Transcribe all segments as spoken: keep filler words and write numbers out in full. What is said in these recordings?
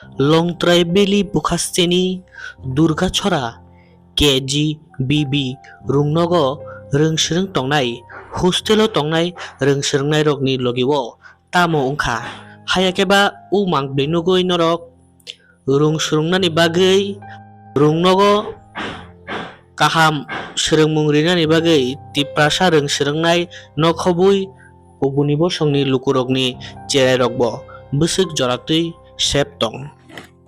Longtrai Valley bukhasteni Durgachora K G B B rungnogo rwngswrwng tongnai, hostelo tongnai rwngswrwngnairokni logio tamo wngkha? Haya khe ba o mangpli nugwi norok rwngswrwngnani bagwi, rwngnogo kaham swrwngmung rinani bagwi Tiprasa rwngswrwngnai nokhobwi kubuni bosongni lukurokni cherairokbo bwswk joratwi sep tong.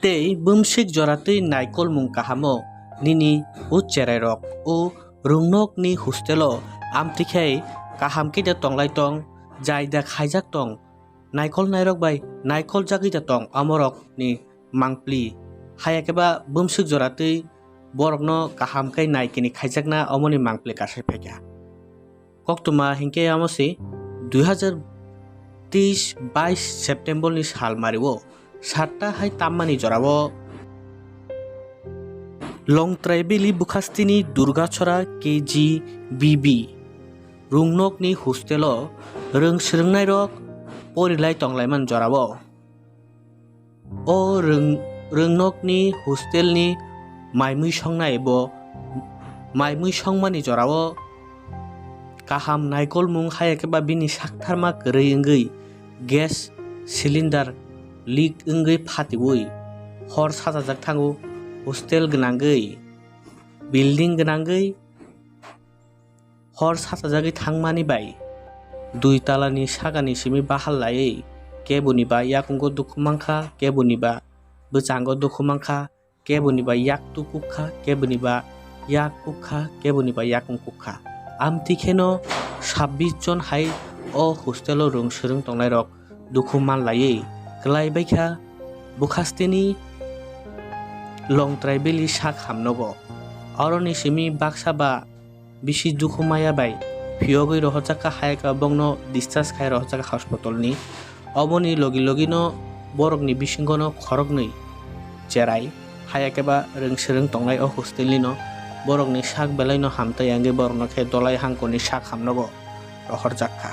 Tei bwmswk joratwi naikolmung kahamo nini o cherairok o rwngnokni hostelo amtwi khai kaham khe da tonglai tong, jai da khaijak tong, naikol nairok bai naikol jagwi da tong, omorokni mangpli. Haya khe ba bwmswk joratwi borokno kaham khe naikini khaijakna omoni mangpli kasai phaikha. Koktwma hinkhe amo se dui hazar teis bais September ni sal mario satta hai tammani jorao Longtrai Valley bukhastini Durgachora K G B B rwngnokni hostelo rwngswrwngnairok porilai tonglaimani jorao. O rwng-, rwngnokni hostelni maimui songnai bo maimui songmani jorao kaham naikolmung haya khe ba bini saktharma kwrwi wngwi gas cylinder leak wngwi phatiui hor sachajak thango, hostel gwnangwi, building gwnangwi hor sachajagwi thangmani bai dui talani sakani simi bahal laiwi keboni ba yakungo dukhu mankha, keboni ba bwchango dukhu mankha, keboni ba yak tukukha, keboni ba yak kukha, keboni ba yakung kukha. Amtwi kheno sabbish jon hai o hostelo rwng swrwng tongnairok dukhu manlaiwi kwlai baikha bukhasteni Longtrai Valley sak hamnogo. Oroni simi baksa ba bisi dukhu maya bai phiyogwi rohorjak kha, hai khe bokno discharge khai rohorjak kha hospitalni. Oboni logi logino borokni bisingono khoroknwi cherai, haya khe ba rwng swrwng tongnai o hostelnino borokni sak belaino hamtai wngwi borokno khe Dolai Hangkoni sak hamnogo rohorjak kha.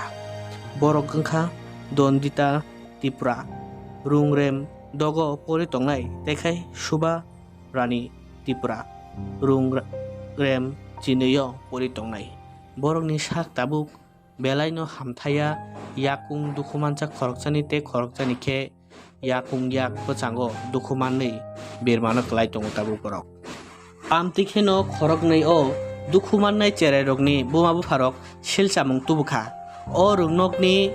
Borok wngkha Dondita Tripura, Rungrem dogo pori tongnai, tei khai Suba Rani Tripura, Rungrem chinwi-o pori tongnai. Borokni sak tabuk belaino hamthaiya, yakung dukhu manjak khoroksani tei khoroksani khe yakung yak bwchango dukhu manwi birmano kwlai tongo tabuk borok. Amtwi kheno khoroknwi o dukhu mannai cherairokni buma bupharok sil chamung tubukha. O rwngnokni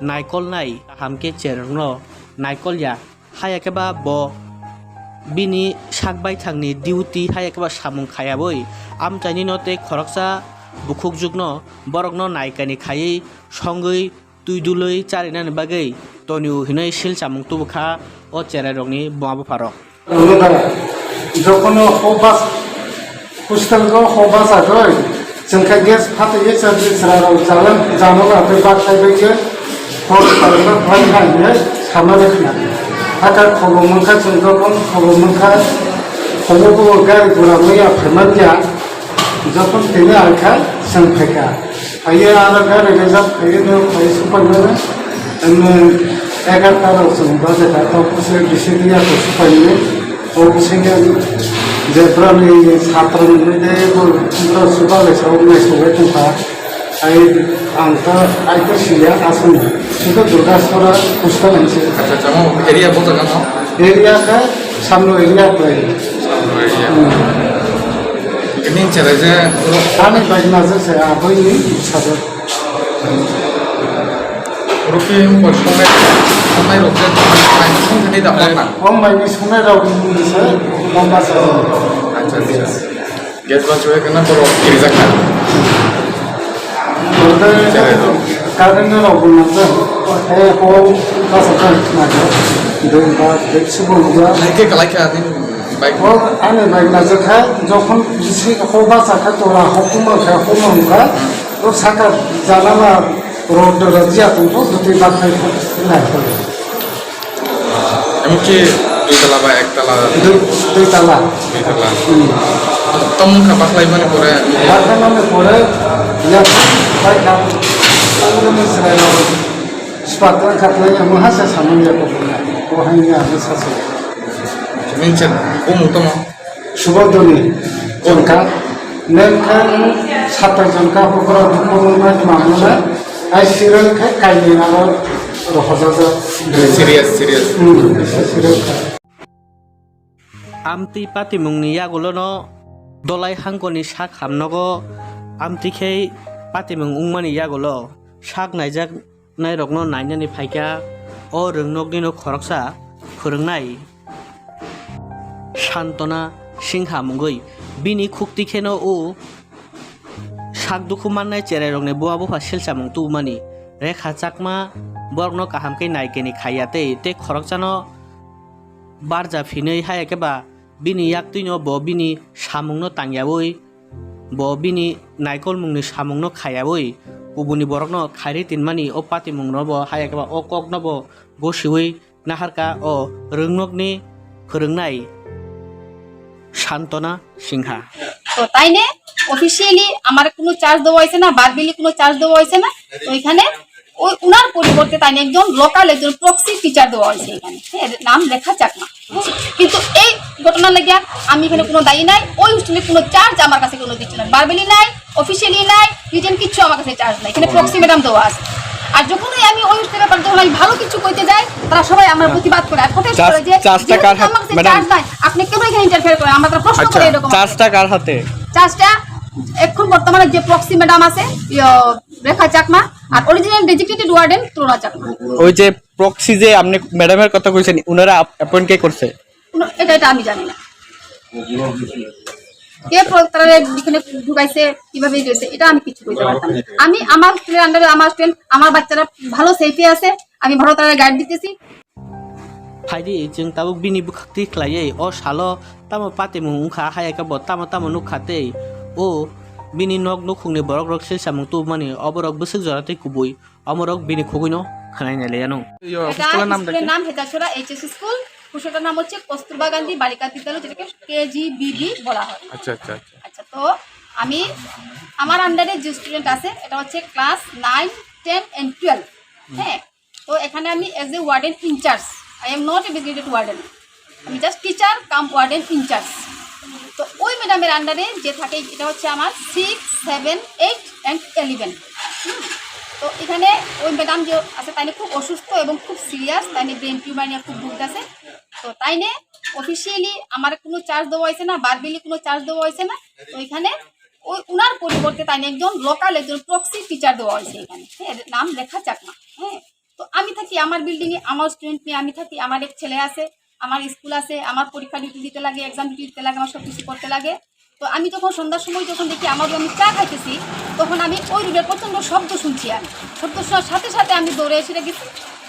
naikolnai kaham khe cherairokno naikol ya. Haya khe ba bo bini sak baithangni duty haya khe ba samung khayabwi amchainino tei khoroksa bukhukjwkno borokno naikani khaiwi songwi twi dulwi charinani bagwi tonio hinwi sil chamung tubukha o cherairokni buma bupharok. Jokhon o bus Hostel o hok bachagwi, chwng khe gas phatwi ye chajwi chwrairok jala, janogra tei bak khlaibai khe hor phaima phai hai hinwi sama rwkha. Hakhe khobor mankha chwng jokhon khobor mankha, khobor bo gari gura wngya phaimanya, jokhon tini ankha chwng phaikha. Phaiwi aro gari rejak phaiwi no phai supaimano, emni egarta rok chwng bajai kha, tok bwswk bisi twi ya khe supaimani. O bisingtwi je borokni satro nungwi de bo borok chubaklai sao naisogwi tongkha. Ai ang ta ai ta siya aswk sito Durga sora pusta nangse. Acha, acha, mo area bo jaga no? Area kha Samno area play. Samno area. Hmm. Ini chere je borok ani bai na je se aboni sajo. Rupi wngkha songnai, songnai rok je, songnai da hor na? Om bai ni songnai rok ni se, om ba sa. Acha, acha. Gas ba chwe kana borok kirijak na. Orde current rok bo nang ja. Eh, ko ba sa ka na ja. Doi ba, doi se bo nang ja. Lai ke kalai kha din bike. O, ani bai na ja kha, jokhon bisi ko ba sa kha, tola hokuma kha, hokuma kha. O saka janala rod rajya tong to, dutwi bakhlai nai to. Emonki dui tala ba ek tala? Dui, dui tala. Dui tala. Hmm. Tong kha bakhlai mani pore? Bakhlai mani pore, ya, bai kha. Tong ni srai rok. Spartan kha, emo hasa samani ya ko. Ko hai ya, hasa sa. Nini bumung tamo? Subodhoni Jangkar. Nengkha satar jangkar hokora dukho mwnai mamnai. Ai serial khe kaini aro rohorjak. Serious, serious. Hmm, serial kha. Amtwi patimungni yagulono dolai hangkoni sak hamnogo, amtwi khe patimung wngmani yagulo sak naijaknairokno nainani phaikha o rwngnoknino khoroksa phwrwngnai Santona Singha mungwi. Bini khukti kheno o sak dukhu mannai cherairokni buma bupha silchamung tubumani. Rekha Chakma borokno kaham khe naikeni khaiya tei, tei khoroksano barja phinwi haya khe ba bini yaktwino bo bini samungno tangyaui, bo bini naikolmungni samungno khayaui, kubuni borokno khairi tinmani o patimungrobo haya khe ba o koknobo gosiui naharkha o rwngnokni phwrwngnai Santona Singha. তো তাই নে অফিসিয়ালি আমার কোনো চার্জ দেওয়া হয়েছে না, ভার্বালি কোনো চার্জ দেওয়া হয়েছে না। তো এখানে ওই ওনার পরিবর্তে তাই একজন লোকাল একজন প্রক্সি টিচার দেওয়া হয়েছে এখানে, হ্যাঁ, নাম লেখা চাকমা। কিন্তু এই ঘটনা লেগে আমি এখানে কোনো দায়ী নাই, ওই হোস্টেলে কোনো চার্জ আমার কাছে কোনো দিচ্ছে না, ভার্বালি নাই, অফিসিয়ালি নাই, রিটেন কিচ্ছু আমার কাছে চার্জ নাই, এখানে প্রক্সি ম্যাডাম দেওয়া আছে। আর যখনই আমি ওই হোস্টেলের ব্যাপারে যখন আমি ভালো কিছু করতে যাই, তারা সবাই আমার প্রতিবাদ করে আর প্রোটেস্ট চার্জ- করে যে চার্জটা যেহেতু কার হাত- আমার কাছে ম্যাডাম? চার্জ নাই, আপনি কেন এখানে ইন্টারফেয়ার করেন, আমরা তারা প্রশ্ন আচ্ছা, করে এরকম। চার্জটা কার হাতে? চার্জটা এখন বর্তমানে যে প্রক্সি ম্যাডাম আছে, ইয়ো, রেখা চাকমা, আর অরিজিনাল ডেজিগনেটেড ওয়ার্ডেন তুলনা চাকমা। ওই যে প্রক্সি যে আপনি ম্যাডামের কথা কইছেন, ওনারা অ্যাপয়েন্ট কে করছে? কোনো- এটা এটা আমি জানি না। কে প্র- তারা এখানে ঢুকাইছে, কিভাবে গেছে, এটা আমি কিছু বলতে পারতাম না। আমি আমার স্কুলের আন্ডারে আমার স্টুডেন্ট, আমার বাচ্চারা ভালো সেফে আছে, আমি ভালো তারা গাইড দিতেছি। Phaidi, chwng tabuk bini bwkhak twi khlaiwi o salo tamo patimung wngkha, haya khe bo tamo tamo nukha tei o bini nok nukhungni borok rok silsamung tubumani oborok bwswk jora tei kubui omorok bini khugwino khwnai nai liya nung. এটা হোস্টেলের নাম স্কুলের দেখে? নাম হেতাছড়া HS school, পুরুষটার নাম হচ্ছে কস্তুরবা গান্ধী বালিকা বিদ্যালয়, যেটাকে কেজিবিবি বলা হয়। আচ্ছা, আচ্ছা, আচ্ছা। আচ্ছা, তো আমি আমার আন্ডারে যে স্টুডেন্ট আছে, এটা হচ্ছে class nine, ten and twelve. হ্যাঁ, তো এখানে আমি as a warden incharge, I am not a designated warden, আমি just teacher cum warden incharge. তো ওই ম্যাডামের আন্ডারে যে থাকে, এটা হচ্ছে আমার six, seven, eight and eleven. তো এখানে ওই ম্যাডাম যে আছে, তাই নিয়ে খুব অসুস্থ এবং খুব সিরিয়াস, তাই নিয়ে ব্রেন টিউমার নিয়ে খুব ভুগতেছে। তো তাই নিয়ে অফিসিয়ালি আমার কোনো চার্জ দেওয়া হয়েছে না, ভার্বালি কোনো চার্জ দেওয়া হয়েছে না। তো এখানে ওই ওনার পরিবর্তে তাই নিয়ে একজন লোকাল একজন প্রক্সি টিচার দেওয়া হয়েছে এখানে, হ্যাঁ, নাম লেখা চাকমা। হ্যাঁ, তো আমি থাকি আমার বিল্ডিং এ, আমার স্টুডেন্ট নিয়ে আমি থাকি, আমার এক ছেলে আছে, আমার স্কুল আছে, আমার পরীক্ষা ডিউটি দিতে লাগে, এক্সাম ডিউটি দিতে লাগে, আমার সব কিছু করতে লাগে। তো আমি যখন সন্ধ্যার সময় যখন দেখি আমার রুমে আমি চা খাইতেছি, তখন আমি ওই রুমে প্রচণ্ড শব্দ শুনছি। আমি শব্দ শোনার সাথে সাথে আমি দৌড়ে এসে গেছি।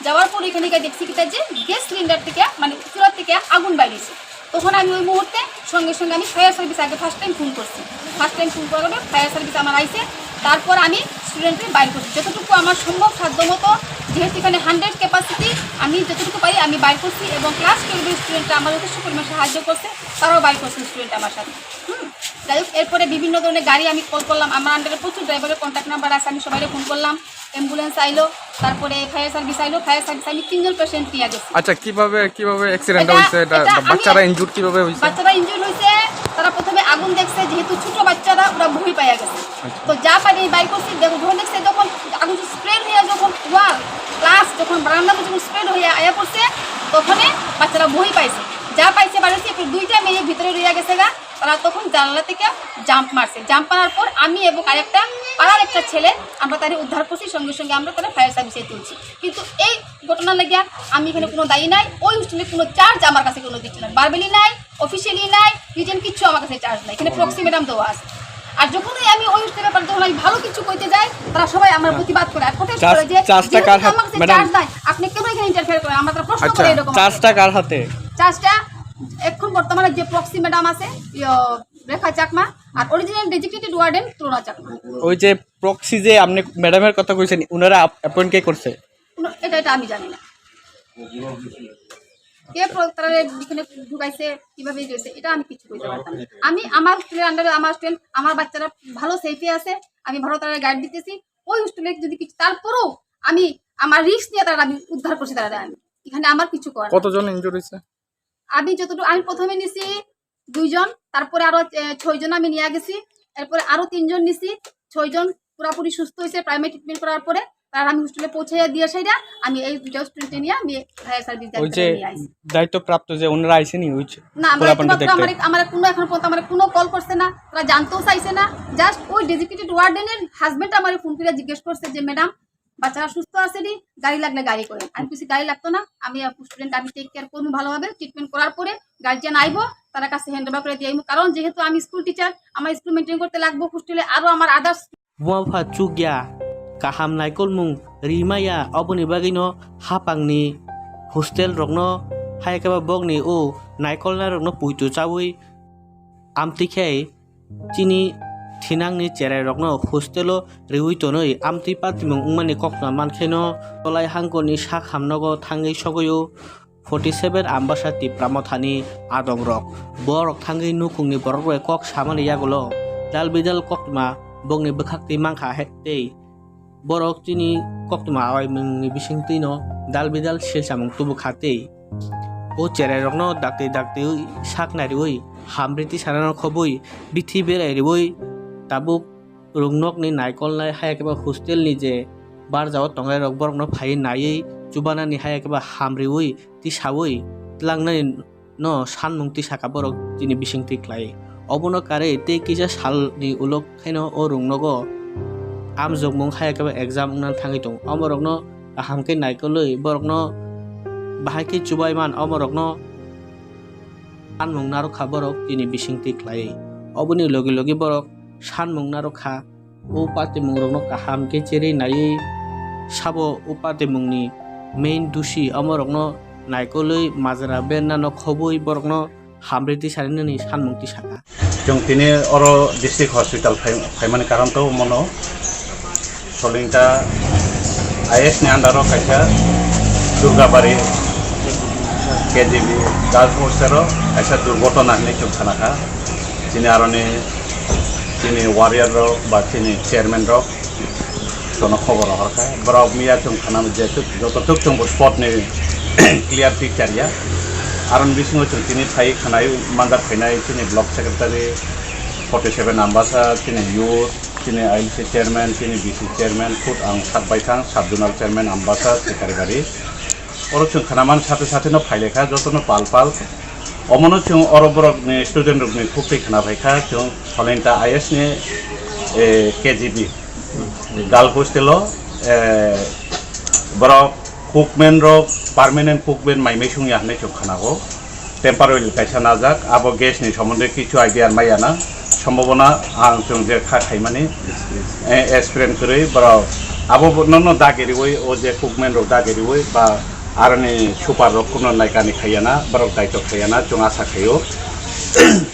যাওয়ার পর এখানে গিয়ে দেখছি কিতা যে গ্যাস সিলিন্ডার থেকে, মানে চুলা থেকে আগুন বাইরেছে। তখন আমি ওই মুহূর্তে সঙ্গে সঙ্গে আমি ফায়ার সার্ভিস আগে ফার্স্ট টাইম ফোন করছি। ফার্স্ট টাইম ফোন করার পরে ফায়ার সার্ভিস আমার আইছে, তারপর আমি স্টুডেন্টকে বাইর করছি যতটুকু আমার সম্ভব সাধ্য মতো। যেহেতু এখানে হান্ড্রেড ক্যাপাসিটি, আমি যতটুকু পারি আমি বাইর করছি এবং ক্লাস টুয়েলভের স্টুডেন্টরা আমার যথেষ্ট পরিমাণ সাহায্য করছে, তারাও বাইর করছে স্টুডেন্ট আমার সাথে। হুম, যাই হোক, এরপরে বিভিন্ন ধরনের গাড়ি আমি কল করলাম, আমার আন্ডারে প্রচুর ড্রাইভারের কন্ট্যাক্ট নাম্বার আছে, আমি সবাইকে ফোন করলাম, অ্যাম্বুলেন্স আইলো, তারপরে ফায়ার সার্ভিস আইলো, ফায়ার সার্ভিস আমি তিনজন পেশেন্ট নিয়ে গেছি। আচ্ছা, কিভাবে কিভাবে অ্যাক্সিডেন্ট এটা- হইছে এটা? এটা আমি বাচ্চারা এক- ইনজুর কিভাবে হইছে? বাচ্চারা ইনজুর হইছে, তারা প্রথমে আগুন দেখছে, যেহেতু ছোট বাচ্চারা ওরা ভয় পাইয়া গেছে। আচ্ছা। তো যা পানি বাইর করছি, দেখো যখন দেখছে, যখন আগুন স্প্রেড হইয়া যখন ওয়াল ক্লাস যখন বারান্দা যখন স্প্রেড হইয়া আয়া পড়ছে, তখনই বাচ্চারা ভয় পাইছে, যা পাইছে বাড়িছে। একটু দুইটা মেয়ে ভিতরে রইয়া গেছে গা, তারা তখন জানালা থেকে জাম্প মারছে। জাম্প মারার পর আমি এবং আরেকটা পাড়ার একটা ছেলে, আমরা তারে উদ্ধার করছি, সঙ্গে সঙ্গে আমরা তারা ফায়ার সার্ভিসে তুলছি। কিন্তু এই ঘটনা লাগিয়া আমি এখানে কোনো দায়ী নাই, ওই হোস্টেলে কোনো চার্জ আমার কাছে কোনো দিচ্ছে না, ভার্বালি নাই, অফিসিয়ালি নাই, রিটেন কিচ্ছু আমার কাছে চার্জ নাই, এখানে প্রক্সি ম্যাডাম দেওয়া আছে। আর যখনই আমি ওই হোস্টেলের ব্যাপারে যখন আমি ভালো কিছু করতে যাই, তারা সবাই আমার প্রতিবাদ করে আর প্রোটেস্ট চার্জ- করে যে চার্জটা যেহেতু কার হাত- আমার কাছে ম্যাডাম? চার্জ নাই, আপনি কেন এখানে ইন্টারফেয়ার করেন, আমরা তারা প্রশ্ন আচ্ছা, করে এরকম। চার্জটা কার হাতে? চার্জটা এখন বর্তমানে যে প্রক্সি ম্যাডাম আছে, ইয়ো, রেখা চাকমা, আর অরিজিনাল ডেজিগনেটেড ওয়ার্ডেন তুলনা চাকমা। ওই যে প্রক্সি যে আপনি ম্যাডামের কথা কইছেন, ওনারা অ্যাপয়েন্ট কে করছে? কোনো- এটা এটা আমি জানি না। কে প্র- তারা এখানে ঢুকাইছে, কিভাবে গেছে, এটা আমি কিছু বলতে পারতাম না। আমি আমার স্কুলের আন্ডারে আমার স্টুডেন্ট, আমার বাচ্চারা ভালো সেফে আছে, আমি ভালো তারা গাইড দিতেছি। ওই হোস্টেলে যদি কিছু, তারপরেও আমি আমার রিস্ক নিয়ে তারা আমি উদ্ধার করছি তারা। আমি এখানে আমার কিছু করার নেই। কতজন ইনজুর হয়েছে? আমি যতটুকু, আমি প্রথমে নিছি দুইজন, তারপরে আরো, এ, ছয়জন আমি নিয়ে গেছি, এরপরে আরো তিনজন নিছি, ছয়জন পুরাপুরি সুস্থ হয়েছে প্রাইমারি ট্রিটমেন্ট করার পরে। তার আমি হোস্টেলে পৌঁছে দিয়ে সেটা আমি এই দুইটা স্টুডেন্ট নিয়ে আমি ফায়ার সার্ভিস ওই যে নিয়ে আইছি। দায়িত্বপ্রাপ্ত যে ওনারা আইসেনি ওই যে না, আমরা পোলাপানকে দায়িত্বপ্রাপ্ত দেখতে? আমার, আমার কোনো, এখন পর্যন্ত আমার কোনো কল করছে না, তারা জানতেও চাইছে না। জাস্ট ওই ডেজিগনেটেড ওয়ার্ডেনের হাজবেন্ড আমার ফোন করে জিজ্ঞেস করছে যে, "ম্যাডাম, বাচ্চারা সুস্থ আছে নি? গাড়ি লাগলে গাড়ি করে।" আমি কিছু গাড়ি লাগতো না, আমি স্টুডেন্ট, আমি টেক কেয়ার করবো ভালোভাবে। ট্রিটমেন্ট করার পরে গার্জিয়ান আইবো, তার কাছে হ্যান্ড ওভার করে দিয়ে আইবো। কারণ যেহেতু আমি স্কুল টিচার, আমার স্কুল মেনটেন করতে লাগবো, হোস্টেলে আরো আমার others Buma bupha chukya, kaham naikolmung rimaya, oboni bagwino hapangni hostel rokno, hai khe ba bokni o naikolnai rokno poito chaui amtwi khe chini thinangni cherai rokno hostel o riui tonwi amtwi patimung wngmani koktwma mankhe no tolai hangkoni sak hamnogo thangwi sogwi o. Forty seven Ambasa Tipra Mothani adongrok, borok thangwi nukhungni borok bai kok samani yagulo dal bidal koktwma bokni bwkhak twi mankha he-, tei borok chini koktwma awaimungni bisingtwino dal bidal silchamung tubukha tei o cherairokno dakti dakti sak nariui hamriti sanano khobwi bithi berai riui tabuk rwngnokni naikolnai haya khe ba hostelni je barjao tongnairok borokno phaiwi naiwi chubanani haya khe ba hamriui tisaui tlangnani no sanmung tisaka borok chini bisingtwi khlai. Obono karwi tei kisa salni ulo khaino o rwngnogo amjokmung haya khe ba exam wngna thangwi tongo. Omorokno kaham khe naikolwi borokno bahai khe chubai man omorokno sanmung narwkha borok chini bisingtwi khlai. Oboni logi logi borok sanmung narwkha. O patimungrokno kaham khe cherwi naiwi sabo o patimungni main dusi omorokno naikolwi majra bennano khobwi borokno hamriti sarinani sanmung tisaka. Chwng tini oro district hospital phai-, phaimani karon to mono Solingta I S ni under o kaisa Durgabari K G B girls hostel o kaisa durgotona hinwi chwng khanakha. Chini aroni chini warrior rok ba chini chairman rok jono khobor rohorkha. Borok miya chwng khanani je tuk-, joto tuk chwngbo spot ni clear picture ya. Aroni bisingo chwng tini phai khanai manjak phainai chini block secretary, forty seven Ambasa, chini youth, chini I L C chairman, chini B C chairman, khud ang sak baithang sub zonal chairman Ambasa Sikaribari. Oro chwng khanaman sathe sathe no phailaikha, jotono pal pal. Omono chwng oro borokni student rokni khuk twi khna phaikha, chwng Solenta I S ni, eh, K G B girl hostel o, eh, borok cookman rok, permanent cookman mai mai sungya hinwi chwng khnago. Temporary kaisa najak, abo gas ni somonde kichu idea maya na, sombhabona ang chwng je kha khaimani, eh, explain kwrwi borok abo bo-, nono dagi riwi, o je cookman rok dagi riwi ba aroni super rok kuno naikani khaiya na, borok daito khaiya na, chwng asa khaio.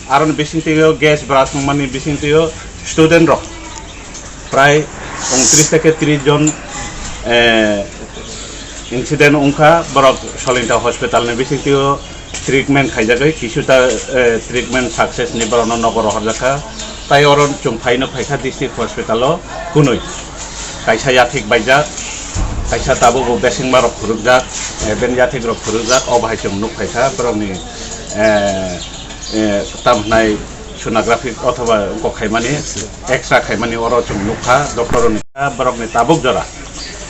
Aroni bisingtwi o gas brush wngmani bisingtwi o student rok prai ungtris theke tris jon, eh, incident wngkha, borok Solenta hospital ni bisingtwi o treatment khaijagwi, kisuta, eh, treatment success ni borokno nogo rohorjakha. Tai oro chwng phaino phaikha district hospital o kunui. Kaisa yathik baijak, kaisa tabukbo besengma rok phurukjak, eh, ben yathik rok phurukjak, o bahai chwng nuk phaikha borokni, eh, eh, tamhnai sonography othoba ongkok khaimani, X-ray khaimani oro chwng nukha, doctor rokni borokni tabuk jora.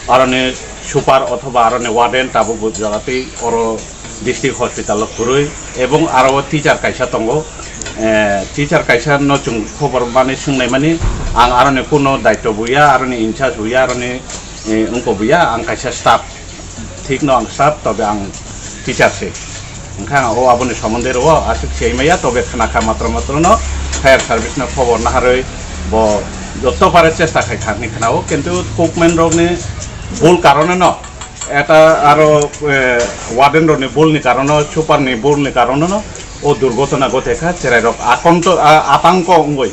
Aroni super othoba aroni warden tabuk bo jora tei oro district hospital o kwrwi, ebong aro teacher kaisa tongo, eh, teacher kaisa no chwng khobor mani swngnaimani, ang aroni kuno daityo buya, aroni in charge buya, aroni, eh, ongko buya, ang kaisa staff. Thik no ang staff, tobe ang teacher se. Wngkha ang o aboni somonde rwo aswk sei maya, tobe khna kha matro matro no fire service no khobor naharwi bo joto pare chesta khai kha hinwi khna o, kintu cookman rokni bul karone no, eta aro, eh, warden rokni bul ni karone, super ni bul ni karone no o durgotona gote kha, cherai rok akonto, a-, atangko wngwi.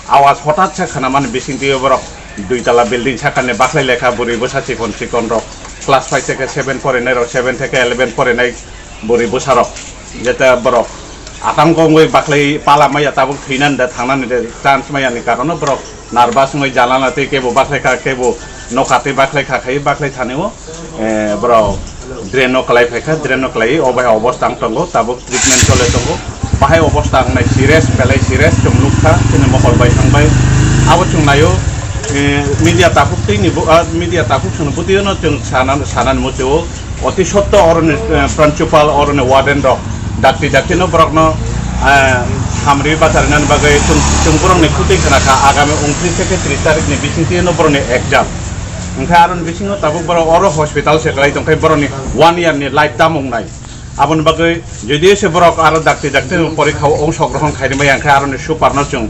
Awas hotat se khwnamani bisingtwi borok dui tala building sakani bakhlai lekha bwrwi bwsa chikon chikon rok class five theke seven porinai rok, seven theke eleven porinai bwrwi bwsa rok, jeta borok atang kongwi bakhlai pala maya tabuk thwinani de thangnani de chance maya ni karono borok nervous wngwi janala tei kebo bakhlai kha, kebo nokha tei bakhlai kha khai bakhlai thani o, eh, borok Drain no kalai phaikha, drain no kalai o bai obostha ang tongo, tabuk treatment chole tongo. Bahai obostha ang nai serious, belai serious, chwng nukha, chini mokol bai thangbai. Abo chwng naio, eh, media takhuk twi ni bo-, ah, media takhuk chwng bwtwi no chwng sanan, sanan muchio. Oti sotto oroni, eh, principal oroni warden rok dakti dakti no borok no, eh, hamri bacharinani bagwi chwng, chwng borok ni khutwi khna kha agami ungtris theke tris tarik ni bisingtwi no borok ni exam. Hwnkhe aroni bisingo tabuk borok oro hospital se kwlai tongkhe borokni one year ni life tamung nai. Aboni bagwi jodi se borok aro dakti dakti ni porikha o ongshogrohon khairima yang khe aroni super no chwng,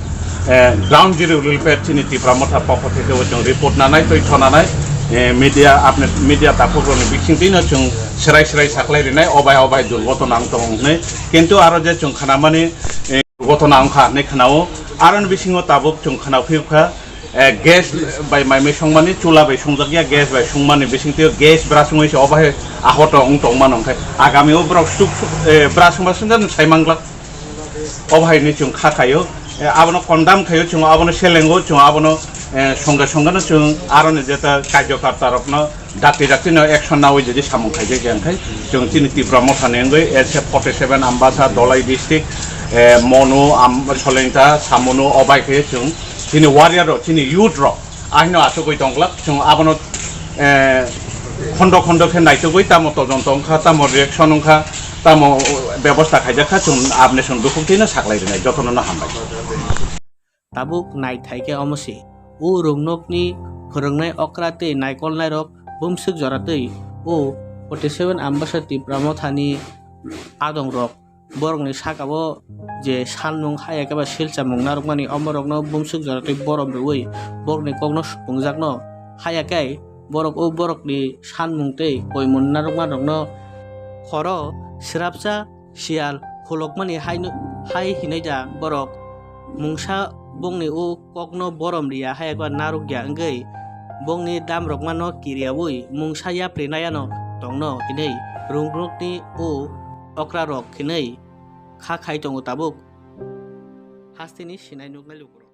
eh, ground zero level pe chini Tipra Motha pokho theke o chwng report nanai, twi thonanai, eh, media apni media takhuk rokni bisingtwi no chwng serai serai saklai rinai, obai obai durgotona wng tong hwnwi. Kintu aro je chwng khnamani, eh, durgotona wngkha hwnwi khnao, aroni bisingo tabuk chwng khna phiyokha. Eh, gas bai mai mai songmani, chula bai songjakya, gas bai songmani bisingtwi gas bra songwi se obo hai ahoto wng tongmano, hwnkhe agami o borok suk suk, eh, bra songma songja sai manglak. Obo hai ni chwng kha khaio, eh, abono condemn khaio, chwng abono selengo, chwng abono, eh, songga songga no chwng aroni jeta karjokarta rokno dakti dakti no action nawi jodi samung khaijak ya, hwnkhe chwng chini Tipra Motha ni wngwi S F forty seven Ambasa, Dholai district, eh, Monu, Am-, Solengta, Samonu, obai khe chwng chini warrior rok, chini youth rok ahino achugwi tongglak, chwng abono, eh, khondo khondo khe naitugwi tamo todonto wngkha, tamo reaction wngkha, tamo bebosta khaijak kha, chwng aboni chwng dukhuk twi no saklai rinai, jotono no hambai. Tabuk naithai khe omo se, o rwngnokni phwrwngnai okra tei naikolnairok bumswk jora twi o forty seven Ambasa Tipra Mothani adongrok borokni sakao je sanmung haya khe ba silchamung narwkmani omorokno bumswk jora twi borom rwui borokni kokno supungjakno haya khe borok o borokni sanmung tei poimung narwkmarokno horo swrapsa siyal khulokmani haino-, hai hinwi da borok mungsa bongni o kokno borom riya, hayakba narwkya wngwi bongni damrokmano kiriyaui mungsa yapri nayano tongno hinwi rwngnokni o okrarok hinwi kha khai tongo tabuk. Hasteni sinai nuknai lukurok.